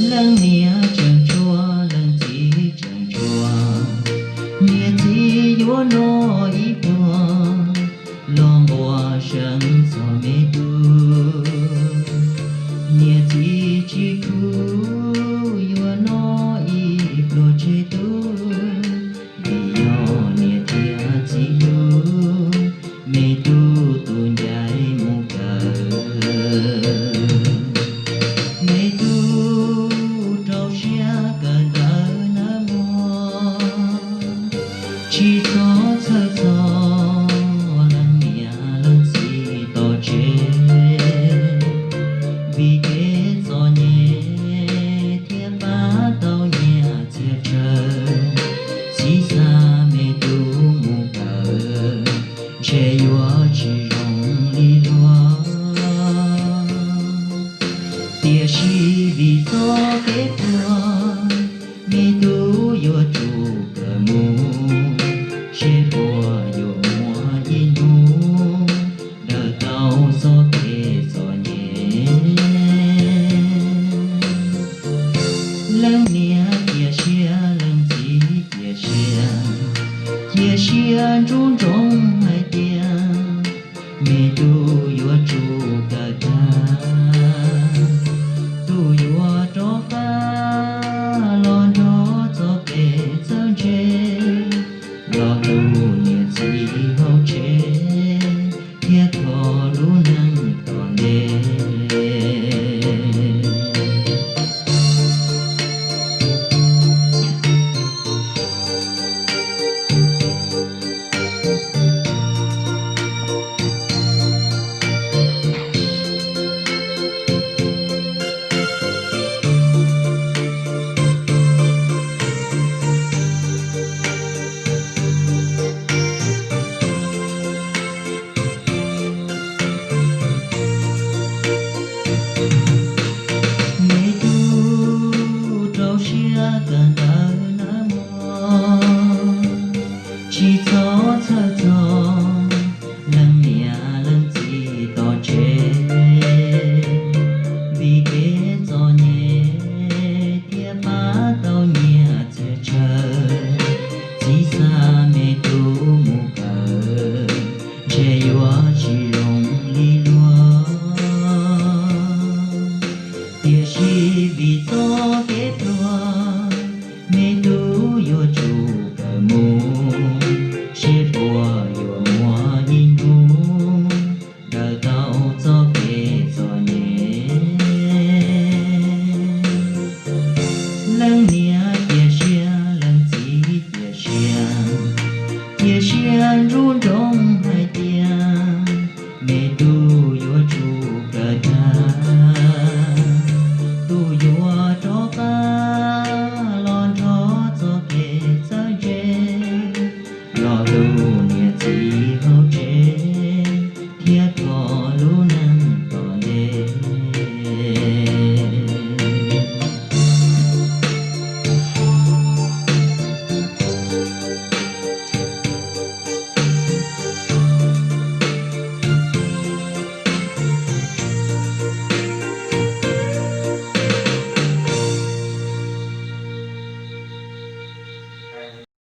Leej niam tseem tshuav, leej txiv tseem tshuav, niam txiv yuav noj ib pluag los nquas seev txog me tub. Niam txiv tsis khub, yuav noj ib pluag tseg tub, vim yog niam thiab txiv hlub, me tub tus ncaim mus kawm. Me tub rau siab kawm ntawv nawb mog, tsis txhob txhawj txog leej niam leej txiv tom tsev, vim kev txom nyem thiaj pab tau nyiaj txiag tsawg. Txiv xa me tub mus kawm, ntshe yuav tsis zoo li luag. Tiam sis vim txoj kev pluag, me tub yuav tsum kawm mus, seb puas yuav muaj ib hnub daws tau txoj kev txom nyem. Leej niam cia siab, leej txiv cia siab, cia siab ntsoov ntsoov hais tias me tub yuav tsum kawm tag, tub yuav rov qab los nrog txoj kev txawj ntse, los tu niam txiv hauv tsev, thiab kho lub neej tom ntej. Me tub rau siab kawm ntawv nawb mog, tsis txhob txhawj txog leej niam leej txiv tom tsev, vim kev txom nyem thiaj pab tau nyiaj txiag tsawg. Txiv xa me tub mus kawm, ntshe yuav tsis zoo li luag. Tiam sis vim txoj kev pluag, me tub yuav tsum kawm mus,